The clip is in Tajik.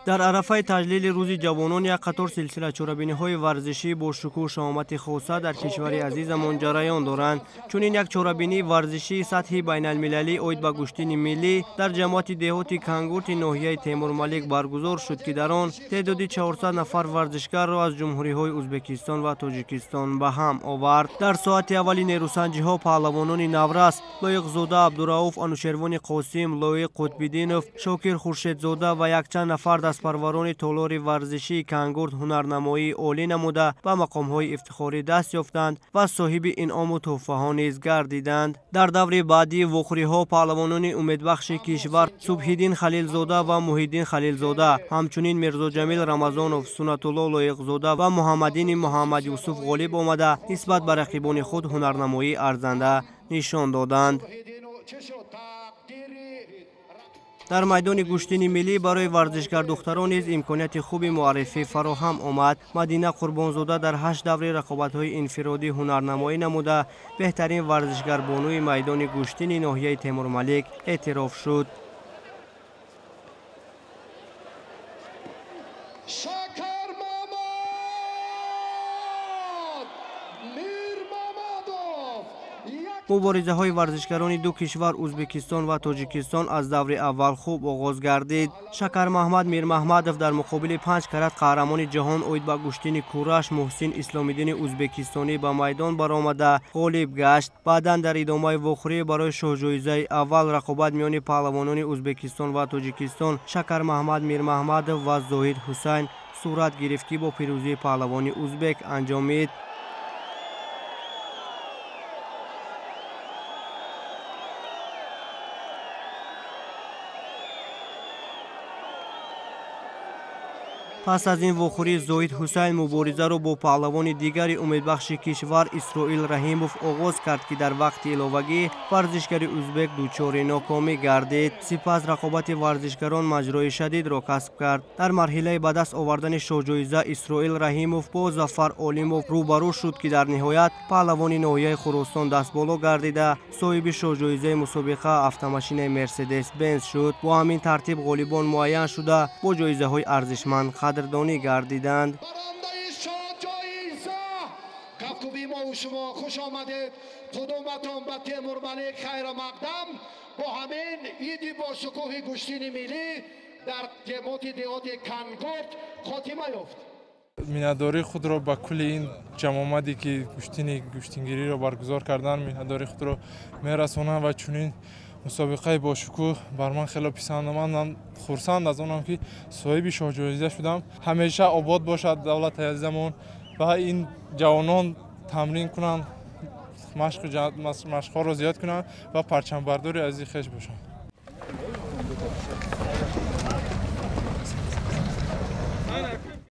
Дар арафаи таҷлили рӯзи ҷавонон як қатор силсила чорабиниҳои варзишӣ бо шукӯҳ шаҳомати хоса дар кишвари азизамон ҷараён доранд. Чунин як чорабинии варзишии сатҳи байналмилалӣ оид ба гӯштини миллӣ дар ҷамоати деҳоти Кангурти ноҳияи Темурмалик баргузор шуд, ки дар он теъдоди 400 нафар варзишгарро аз ҷумҳуриҳои Ӯзбекистон ва Тоҷикистон ба ҳам овард. Дар соати аввали нерӯсанҷиҳо паҳлавонони наврас Лоиқзода Абдурауф, Анушервони Қосим, Лоиқ Қутбиддинов, Шокир Хуршедзода ва якчанд нафар дастпарварони толори варзишии Кангурт ҳунарнамоии олӣ намуда ба мақомҳои ифтихорӣ даст ёфтанд ва соҳиби инъому тӯҳфаҳо низ гардиданд. Дар даври баъдии вохӯриҳо паҳлавонони умедбахши кишвар Субҳиддин Халилзода ва Муҳиддин Халилзода, ҳамчунин Мирзоҷамил Рамазонов, Суннатулло Лоиқзода ва Муҳаммадини Муҳаммадюсуф ғолиб омада нисбат ба рақибони худ ҳунарнамоии арзанда нишон доданд. Дар майдони гӯштини миллӣ барои варзишгардухтарон низ имконияти хуби муаррифӣ фароҳам омад. Мадина Қурбонзода дар 8 даври рақобатҳои инфиродӣ ҳунарнамоӣ намуда беҳтарин варзишгарбонуи майдони гӯштини ноҳияи Темурмалик эътироф шуд. Муборизаҳои варзишгарони ду кишвар Ӯзбекистон ва Тоҷикистон аз даври аввал хуб оғоз гардид. Шакармаҳмад Мирмаҳмадов дар муқобили 5 карат қаҳрамони ҷаҳон оид ба гӯштини кураш Муҳсин Исломиддини ӯзбекистонӣ ба майдон баромада ғолиб гашт. Баъдан дар идомаи вохӯрӣ барои шоҳҷоизаи аввал рақобат миёни паҳлавонони Ӯзбекистон ва Тоҷикистон Шакармаҳмад Мирмаҳмадов ва Зоҳид Ҳусайн сурат гирифт, ки бо пирӯзии паҳлавони ӯзбек анҷомид. Пас аз ин вохӯрӣ Зоҳид Ҳусайн муборизаро бо паҳлавони дигари умедбахши кишвар Исроил Раҳимов оғоз кард, ки дар вақти иловагӣ варзишгари ӯзбек дучори нокомӣ гардид. Сипас рақобати варзишгарон маҷрои шадидро касб кард. Дар марҳилаи ба даст овардани шоҳҷоиза Исроил Раҳимов бо Зафар Олимов рӯбарӯ шуд, ки дар ниҳоят паҳлавони ноҳияи Хуросон дастболо гардида соҳиби шоҳҷоизаи мусобиқа автомашинаи Мерседес Бенз шуд. Бо ҳамин тартиб ғолибон муайян шуда бо ҷоизаҳои арзишманд қадрдонӣ гардиданд. Барандаи шоҳҷоиза кафкӯбии мо шумо хуш омадед. Қудуматон ба Темурмалик хайрмақдам. Бо ҳамин иди бошукӯҳи гӯштини миллӣ дар ҷамоати деҳоти Кангурт хотима ёфт. Миннатдории худро ба кулли ин ҷамъомаде ки гӯштингириро баргузор карданд, миннатдории худро мерасонам ва чунин мусобиқаи бошукӯҳ бар ман хеле писанд омад. Ман хурсанд аз онам ки соҳиби шоҳҷоиза шудам. Ҳамеша обод бошад давлати азизамон ва ин ҷавонон тамрин кунанд, машқҳоро зиёд кунанд ва парчамбардори азизи хеш бошанд.